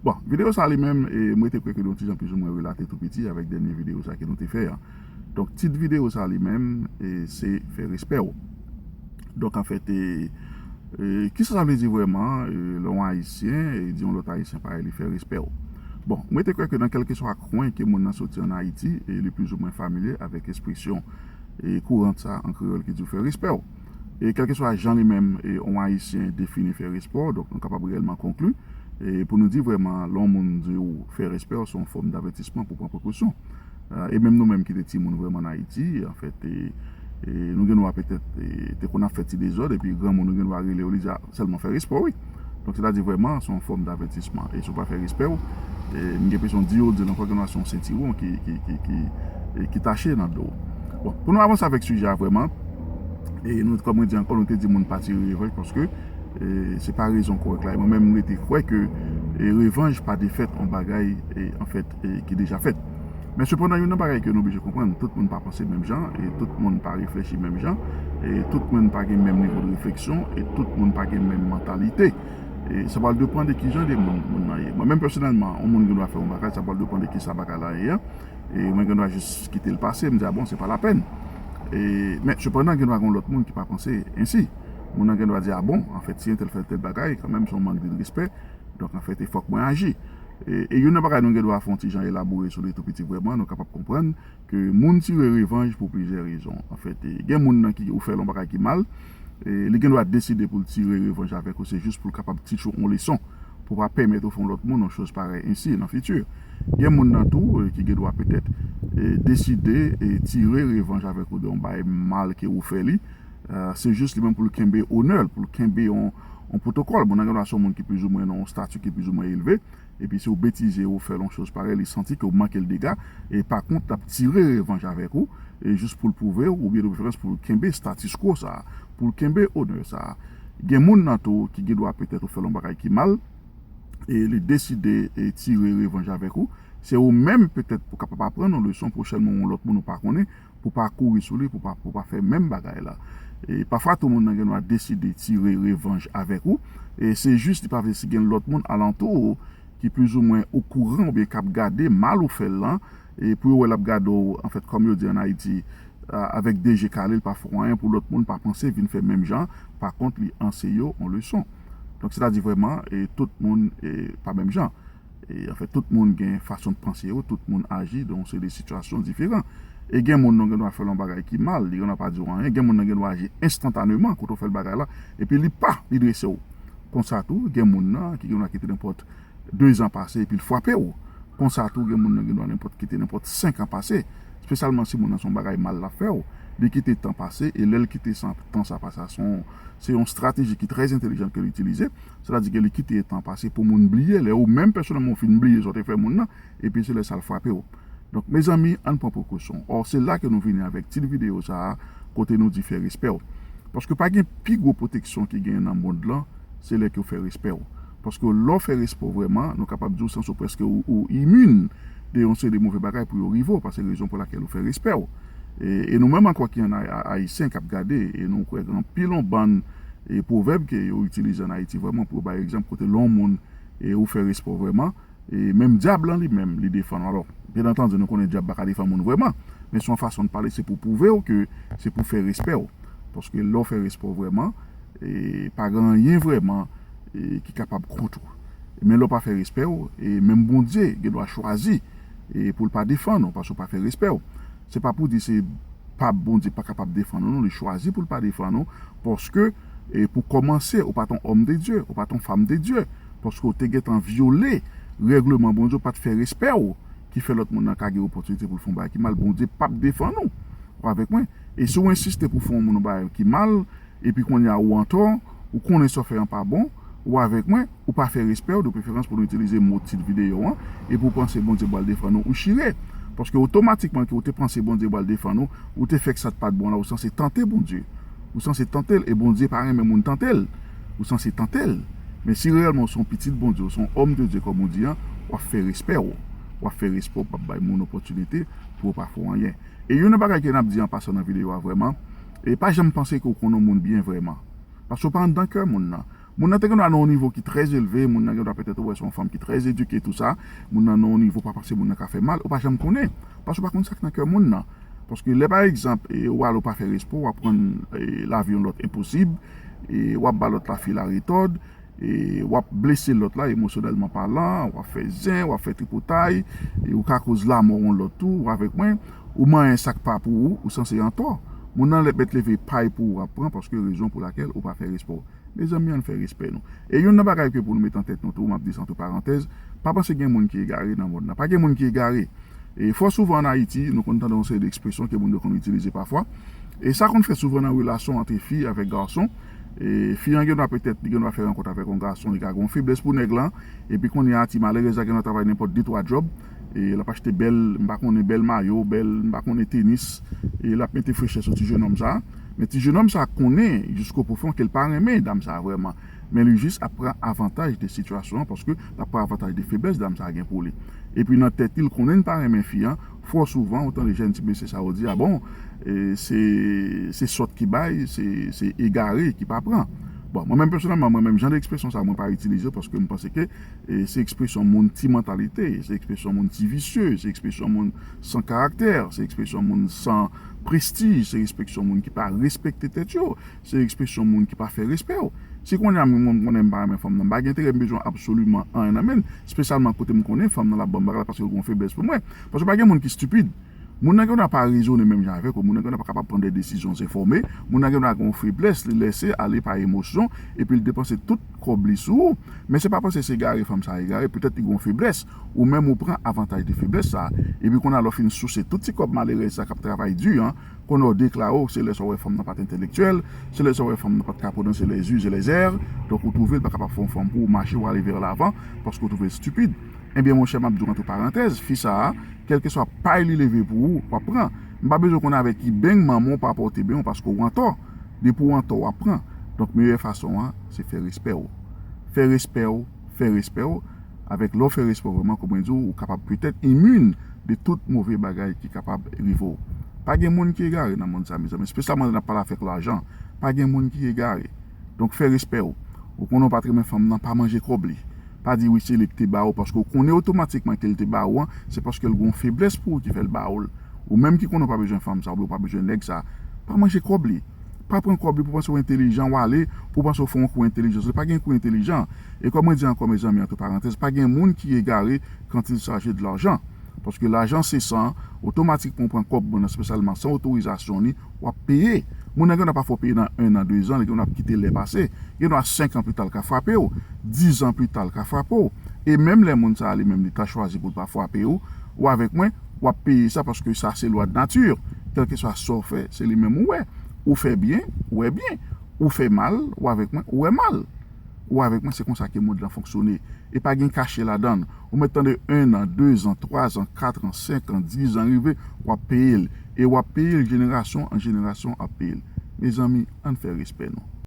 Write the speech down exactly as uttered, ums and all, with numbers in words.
Bon, videyo sa li menm, e, mwen te kwè ke nou ti jan plizoumwen relate tou piti avèk dènye videyo sa ke nou te fè a. Donk, tit videyo sa li menm, e, se fè respè w. Donk, anfèt, e, e, kisa sa vle di vrèman, e, lè yon Ayisyen, e, di yon lòt Ayisyen parèy li fè respè w? Bon, mwen te kwè ke nan kèlkeswa kwen ke moun nan soti ann Ayiti, e, li plizoumwen familye avèk ekspresyon, e, kourant sa an kreyòl ki di w fè respè w. E kèlkeswa jan li menm, e, yon Ayisyen defini fè respè w, donk nou kapab reyèlman konkli, e, pou nou di vrèman, lè yon moun di w fè respè w, se yon fòm davètisman pou pran prekosyon. E menm nou menm ki te timoun vrèman ann Ayiti, anfèt, e, e, nou gen dwa petèt, e, te konn ap fè ti dezòd, epi granmoun nou gen dwa rele w, li di, "A, sèlman fè respè w, wi." Donk, sètadi vrèman, se yon fòm davètisman. E si w pa fè respè w, e, m gen enpresyon di w, di l ankò, gen dwa se yon sentiwon ki, ki, ki, ki, e, ki tache nan do w. Bon, pou nou avanse avèk sijè a vrèman, e nou, kòm mwen di ankò, nou te di moun pa tire revanj paske, e, se pa rezon kòrèk la. E mwen menm, mwen rete kwè ke, e, revanj pa defèt yon bagay, e, anfèt, e, ki deja fèt. Men sepandan, youn nan bagay ke nou oblije konprann, tout moun pa panse menm jan, e tout moun pa reflechi menm jan, e tout moun pa gen menm nivo de refleksyon, e tout moun pa gen menm mantalite. E sa pral depann de ki jan de moun moun nan ye. Mwen menm pèsonèlman, yon moun gen dwa fè yon bagay, sa pral depann de kisa bagay la ye a. E mwen gen dwa jis kite l pase, m di, "A bon, se pa lapèn." E, men sepandan, gen dwa gen yon lòt moun ki pa panse ensi. Moun nan gen dwa di, "A bon, anfèt, si entèl fè tèl bagay, kanmenm, se yon mank de respè. Donk, anfèt, e fòk mwen aji." E, e youn nan bagay nou gen dwa fè yon ti jan elabore sou li tou piti vrèman, nou kapab konprann ke moun tire revanj pou plizyè rezon. Anfèt, e, gen moun nan ki ou fè l yon bagay ki mal, e, li gen dwa deside pou l tire revanj avèk ou, se jis pou l kapab tich ou yon leson, pou pa pèmèt ou fè yon lòt moun yon choz parèy ensi nan fiti. Gen moun nan tou, e, ki gen dwa petèt, e, deside, e, tire revanj avèk ou de yon bagay mal ke ou fè li. E, se jis li menm pou l kenbe onè l, pou l kenbe yon, yon pwotokòl. Moun nan gen dwa se yon moun ki plizoumwen nan yon stati ki plizoumwen elve, epi si w betize ou fè l yon choz parèy, li santi ke w manke l dega, e pa kont, l ap tire revanj avèk ou, e jis pou l pwouve w, oubyen de preferans pou l kenbe status quo sa a, pou l kenbe onè sa a. Gen moun nan tou ki gen dwa petèt ou fè l yon bagay ki mal, e li deside, e, tire revanj avèk ou. Se ou menm petèt pou kapab aprann yon leson pwochènman, yon lòt moun ou pa konnen, pou pa kouri sou li, pou pa, pou pa fè menm bagay la. E pafwa tou moun nan gen dwa deside tire revanj avèk ou. E se jis li pa vle si gen lòt moun alantou ou ki plizoumwen okouran oubyen k ap gade mal ou fè l lan, e pou yo wè l ap gade w, anfèt, kòm yo di ann Ayiti, a, avèk de je kale, l pa fè w anyen pou lòt moun pa panse vin fè menm jan, pa kont li anseye w yon leson. Donk, sètadi vrèman, e tout moun, e, pa menm jan. E, anfèt, tout moun gen fason de panse yo, tout moun aji dan yon seri de sitiyasyon diferan. E gen moun nan gen dwa fè l yon bagay ki mal, li gen dwa pa di w anyen, gen moun nan gen dwa aji enstantaneman kote w fè l bagay la, epi li pa, li drese w. Konsa tou, gen moun nan ki gen dwa kite nenpòt de zan pase epi l frape w. Konsa tou, gen moun nan gen dwa nenpòt kite nenpòt senk an pase, espesyalman si moun nan se yon bagay mal l ap fè w, li kite tan pase, e lè l kite san, tan sa pase a, se yon, se yon estrateji ki trè entèlijan ke l itilize, sètadi ke li kite tan pase pou moun bliye, lè ou menm pèsonèlman ou fin bliye sa w te fè moun nan, epi se lè sa l frape w. Donk, mezanmi, ann pran prekosyon. Ò, se la ke nou vini avèk tit videyo sa a, kote nou di fè respè w. Paske pa gen pi gwo pwoteksyon ki genyen nan mond lan, se lè ke w fè respè w. Paske lè w fè respè w vrèman, nou kapab di w sans ou prèske ou, ou imin de yon seri de move bagay pou yo rive w, paske rezon pou lakèl ou fè respè w. E, e nou menm ankò ki ann Ay-, Ay-, Ayisyen k ap gade, e nou kwè gen anpil yon bann, e, pwovèb ke yo itilize ann Ayiti vrèman pou yo bay egzanp kote lè yon moun, e, ou fè respè w vrèman, e menm dyab lan li menm, li defann ou. Alò, byen antandi, nou konnen dyab pa ka defann moun vrèman, men se yon fason de pale, se pou pwouve w ke se pou fè respè w. Paske lè w fè respè w vrèman, e pa gen anyen vrèman, e ki kapab kont ou. Men lè w pa fè respè w, e menm Bondye gen dwa chwazi, e pou l pa defann ou, paske w pa fè respè w. Se pa pou di se pa Bondye pa kapab defann ou, non, li chwazi pou l pa defann ou, paske, e pou kòmanse, ou pa t on òm de Dye, ou pa t on fanm de Dye, paske w te gentan vyole règleman Bondye, ou pa t fè respè w, ki fè lòt moun nan ka gen opòtinite pou l fè yon bagay ki mal, Bondye p ap defann ou. Ou avèk mwen? E si w ensiste pou fè yon moun yon bagay ki mal, epi kounye a ou antò, ou konnen sa w fè an pa bon, ou avèk mwen, ou pa fè respè w, de preferans pou nou itilize mo tit videyo an, epi w panse Bondye pral defann ou, ou chire. Paske otomatikman ke w te panse Bondye pral defann ou, ou te fè sa k pa t bon la, ou sanse tante Bondye. Ou sanse tante l, e Bondye pa renmen moun tante l. Ou sanse tante l. Men si reyèlman w se yon pitit Bondye, w se yon òm de Dye, kòm ou di an, w ap fè respè w. W ap fè respè w, w p ap bay moun opòtinite pou yo pa fè w anyen. E youn nan bagay ke n ap di an pasan nan videyo a vrèman, e pa janm panse ke w konn yon moun byen vrèman. Paske w pa anndan kè moun nan. Moun nan te gen dwa nan yon nivo ki trè elve, moun nan gen dwa petèt ou wè se yon fanm ki trè edike, tou sa. Moun nan nan yon nivo pa paske moun nan ka fè mal, ou pa janm konnen. Paske ou pa konn sa k nan kè moun nan. Paske lè, pa egzanp, e, ou ale ou pa fè respè, w ap rann, e, lavi yon lòt enposib, e, w ap ba lòt la fi la retòd, e, w ap blese lòt la emosyonèlman palan, w ap fè zen, w ap fè tripotay, e, ou ka koz lanmò yon lòt tou, ou avèk mwen, ou manyen sa k pa pou ou, ou sanse antò. Moun nan lè mèt leve pay pou ou ap pran, paske rezon pou lakèl ou pa fè respè w. Mezanmi, ann fè respè nou. E youn nan bagay ke pou nou met an tèt nou tou, m ap di sa antre parantèz, pa panse gen moun ki egare nan mond nan. Pa gen moun ki egare. E fò souvan ann Ayiti, nou konn tande yon seri de ekspresyon ke moun yo konn itilize pafwa. E sa konn fèt souvan nan relasyon ant fi avèk gason. E fi an gen dwa petèt, li gen dwa fè rankont avèk yon gason, li ka gen yon feblès pou nèg lan. Epi kounye a, ti malerèz la gen dwa travay nenpòt de twa djòb. E l ap achte bèl, m pa konnen, bèl mayo, bèl, m pa konnen, tenis. E l ap mete frechè sou ti jenòm sa. Men ti jenòm sa konnen jisko pwofon ke l pa renmen dam sa vrèman. Men li jis ap pran avantaj de sitiyasyon an, paske l ap pran avantaj de feblès dam sa gen pou li. Epi nan tèt li, l konnen l pa renmen fi an, fò souvan, ou tande jèn ti mesye sa yo di, a bon, e, se, se sòt ki bay, se, se egare ki pa pran. Bon, mwen menm pèsonèlman, mwen menm jan de ekspresyon sa, mwen pa itilize l paske m panse ke, e, se ekspresyon moun ti mantalite, se ekspresyon moun ti visye, se ekspresyon moun san karaktè, se ekspresyon moun san prestij, se ekspresyon moun ki pa respekte tèt yo, se ekspresyon moun ki pa fè respè w. Si kounye a mwen, mwen konnen m pa renmen fanm nan, m pa gen enterè, m bezwen absoliman anyen nan men l, espesyalman kote m konnen fanm nan l ap ban m bagay la paske l gen yon feblès pou mwen. Paske pa gen moun ki estipid. Moun nan gen dwa pa rezone menm jan avèk ou, moun nan gen dwa pa kapab pran de desizyon enfòme, moun nan gen dwa gen yon feblès, li lese ale pa emosyon, epi l depanse tout kòb li sou ou. Men se pa paske se egare fanm sa egare, petèt li gen yon feblès, ou menm ou pran avantaj de feblès sa. Epi kounye a lè w fin souse tout ti kòb malerèz sa k ap travay di an, kounye a w deklare w, se lè sa w wè fanm nan pa t entelektyèl, se lè sa w wè fanm nan pa t ka pwononse les us et les er, donk ou twouve l pa kapab fè yon fanm pou ou mache w ale vè lavan, paske w twouve l estipid. Ebyen, monchè, m ap di w antre parantèz, fi sa a, kèlkeswa pay li leve pou ou, w ap pran. M pa bezwen konn avèk ki beng manman w pa pòte beng w paske w antò. Depi w antò, w ap pran. Donk, meyè fason an, se fè respè w. Fè respè w, fè respè w. Avèk lè w fè respè w vrèman, kòm mwen di w, ou kapab petèt imin de tout move bagay ki kapab rive w. Pa gen moun ki egare nan mond sa, mezanmi. Espesyalman lè n ap pale afè lajan. Pa gen moun ki egare. Donk, fè respè w. Ou konnen w pa t renmen fanm nan, pa manje kòb li. Pa di wi se li k te ba ou, paske w konnen otomatikman ke l te ba ou an, se paske l gen yon feblès pou ou ki fè l ba ou l. Ou menm ki konnen w pa bezwen fanm sa, oubyen w pa bezwen nèg sa, pa manje kòb li. Pa pran kòb li pou w panse w entelijan, w ale, pou w panse w fè yon kou entelijans. Li pa gen kou entelijan. E kòm mwen di ankò, mezanmi, antre parantèz, pa gen moun ki egare quand il s'agit de l'argent. Paske lajan se san, otomatikman w pran kòb moun nan, espesyalman san otorizasyon li, w ap peye. Moun nan gen dwa pafwa w peye nan en an, de zan, li gen dwa ap kite lè pase. Gen dwa senk an pita l ka frape w, diz an pita l ka frape w. E menm lè moun sa a li menm li ta chwazi pou l pa frape w, ou avèk mwen, w ap peye sa paske sa se lwa de nati. Kèlkeswa sa w fè, se li menm ou wè. Ou fè byen, ou wè byen. Ou fè mal, ou avèk mwen, ou wè mal. Ou avèk mwen, se konsa ke mond lan fonksyone. E pa gen kache ladan l. Ou mèt tande en an, de zan, twa zan, kat an, senk an, diz an rive, w ap peye l. E w ap peye l jenerasyon an jenerasyon ap peye l. Mezanmi, ann fè respè nou.